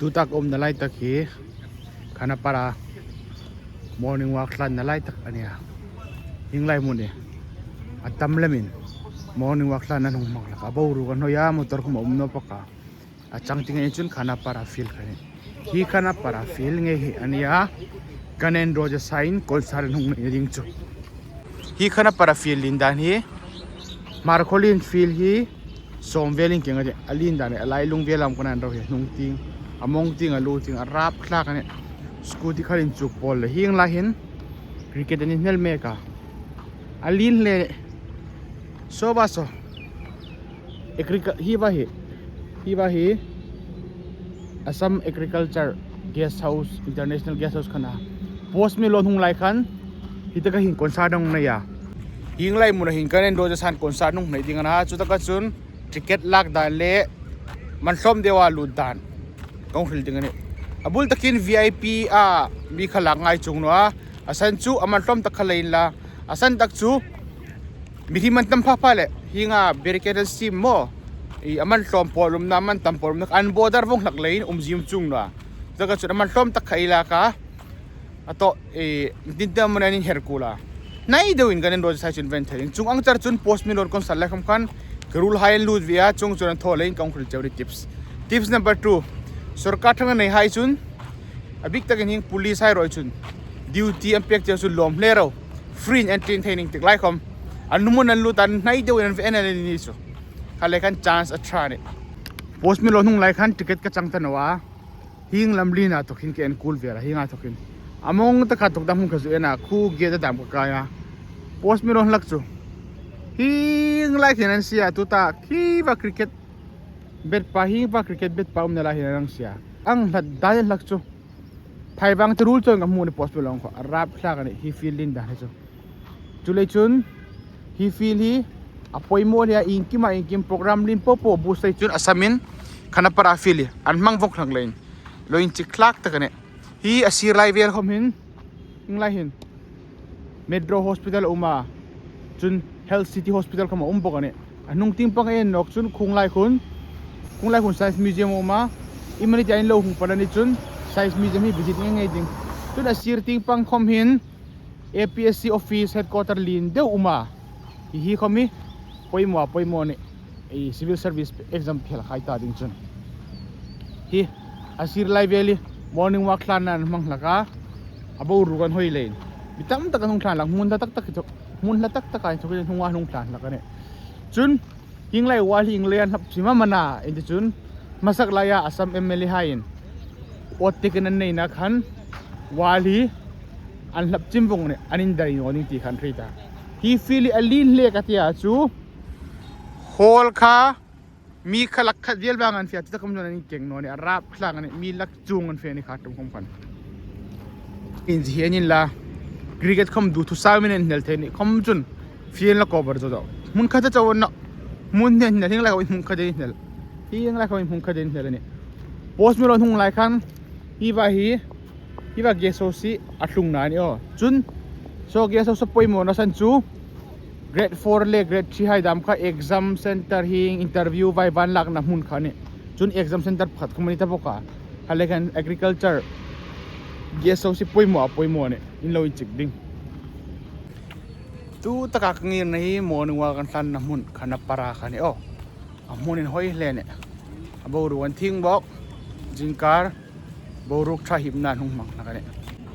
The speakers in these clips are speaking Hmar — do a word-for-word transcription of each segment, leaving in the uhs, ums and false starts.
Tuta ka umna lai tak hi Khanapara morning walk hlanna lai tak a nih a. Hieng lai hmun hi a tam lemin morning walk hlanna an hung hmang hlak a. Boruok an hoi a, motor khawm a um naw bawk a. A chang tieng chun Khanapara field kha a nih. Hi Khanapara field ngei hi a nih a. Guns N' Roses-in concert an hung neina ding chu. Hi Khanapara field lien dan hi Hmarkhawlien field hi sawm velin keng a tih. A lien dan a lailung vel am kan an ro hi, a hnung tieng, a mawng tieng, a lu tieng, a rap hlak a nih. Scooty khalin chuk pawl le hieng lai hin cricket an inhnel mek a. A lien hle. Saw ba saw. Agricu-, hi va hi, hi va hi Assam Agriculture Guest House, International Guest House kha a nih. Post Malone hung lai khan hi taka hin concert an nei a. Hieng lai hmuna hin Guns N' Roses-in concert an nei ding a nih a. Chu taka chun ticket lak dan le man hlawm deua lut dan kan hril ding a nih. A bul takin V I P-a mi kha lak ngai chuong naw a. A san chu a man hlawm tak kha lei inla, a san tak chu mihring an tam pha pha le, hienga barricade an siem maw, i, a man hlawm pawl umna, a man tam pawl umna, an border vawng hlak leiin um zing chuong naw a. Taka chun a man hlawm tak kha ei lak a, a tawp, i, tin te mawng an inher kul a. Hnai deuin Guns N' Roses-hai chun ven thei ding. Chuong ang char chun Post Malone concert lai khawm khan ka ruolhai an lut ve a, chuong chun an thaw leiin kan hril cheu a nih tips. Tips number two. Sawrkar ṭhang a neihai chun a bik takin hieng police-hai ruok chun duty an pek cheu chu lawm hle ro. Free-in entry an thei ning tik lai khawm, an hmun an lut an hnai deuin an ve en an ni chu. Kha lai khan chance a ṭha a nih. Post Malone hung lai khan ticket ka chang ta naw a. Hieng lam liena thawk hin ka en kul vel a, hienga thawk hin. A mawng taka thawk dam hung ka zu en a, khu gate-a dam ka kai a. Post Malone hlak chu hieng lai khin an sie a, tuta hi va cricket bat pa, hi va cricket bat pa umna lai hin an sie a. An hlat dan hlak chu. Phaivang te ruol chawng ka hmu a nih, Post Malone kha a rap hlak a nih, hi field lien dan hi chu. Chuleiin chun hi field hi a poimaw hle a, iengkima iengkim program lien popo bu sei chun Assam-in Khanapara field hi an hmang vawng hlak leiin lo inchik hlak tak a nih. Hi a sir lai vel khawm hin, hieng lai hin Metro Hospital a um a, chun Health City Hospital khawm a um bawk a nih. A hnung tieng pang en nawk chun Khunglai Khun, Khunglai Khun Science Museum a um a, iemanitia in lo hung pan a ni chun Science Museum hi visit ngei ngei ding. Chun a sir tieng pang khawm hin A P S C office headquarter lien deu a um a. Hi hi khawm hi poimaw, poimaw a nih. I, civil service exam phel khai ta ding chun. Hi a sir lai vel hi morning walk hlanna an hmang hlak a. A boruok an hoi leiin mi tam tak an hung thlan hlak, hmun hla tak tak hi thawk, hmun hla tak tak a hi thawk, hung a hung thlan hlak a nih. Chun hieng lai wall hi ieng leiin an hlap chim am a na, in ti chun, hmasak laia Assam M L A-haiin awt tikin an neina khan wall hi an hlap chim vawng a nih, an indai naw ning ti khan hre ta. Hi field hi a lien hle ka ti a chu, hall kha mi kha lak khat vel vang an fe a, chu taka khawm an inkeng naw a nih, a rap hlak a nih, mi lak chuong an fe a nih kha ṭum khawm khan. Inzie hi en inla, cricket khawm duthusauin an inhnel thei a nih, khawm chun field la cover zo zo. Hmun khat a chau an naw. Hmun hne hnel, hieng lai khawm hmun khat a inhnel. Hieng lai khawm hmun khat a inhnel a nih. Post Malone hung lai khan hi va hi, hi va guest house hi a tlungna a nih aw. Chun saw guest house a poimawna san chu grade four le grade three-hai dam kha exam center hi, interview, viva an lakna hmun kha a nih. Chun exam center pakhat khawm a ni ta bawk a. Kha lai khan agriculture guest house hi poimaw a poimaw a nih, in lo inchik ding. Tu taka ka ngirna hi morning walk an hlanna hmun Khanapara kha a nih aw. A hmun hi hoi hle a nih. A boruok an thieng bawk. Zingkar boruok ṭha hipna an hung hmang hlak a nih.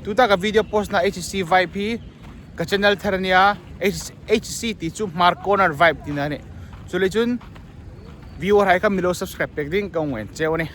Tuta ka video post-na H C vibe hi ka channel thar a nih a, H-, H C ti chu Hmar Corner vibe tina a nih. Chuleiin chun viewer-hai kha mi lo subscribe pek ding ka hung en cheu a nih.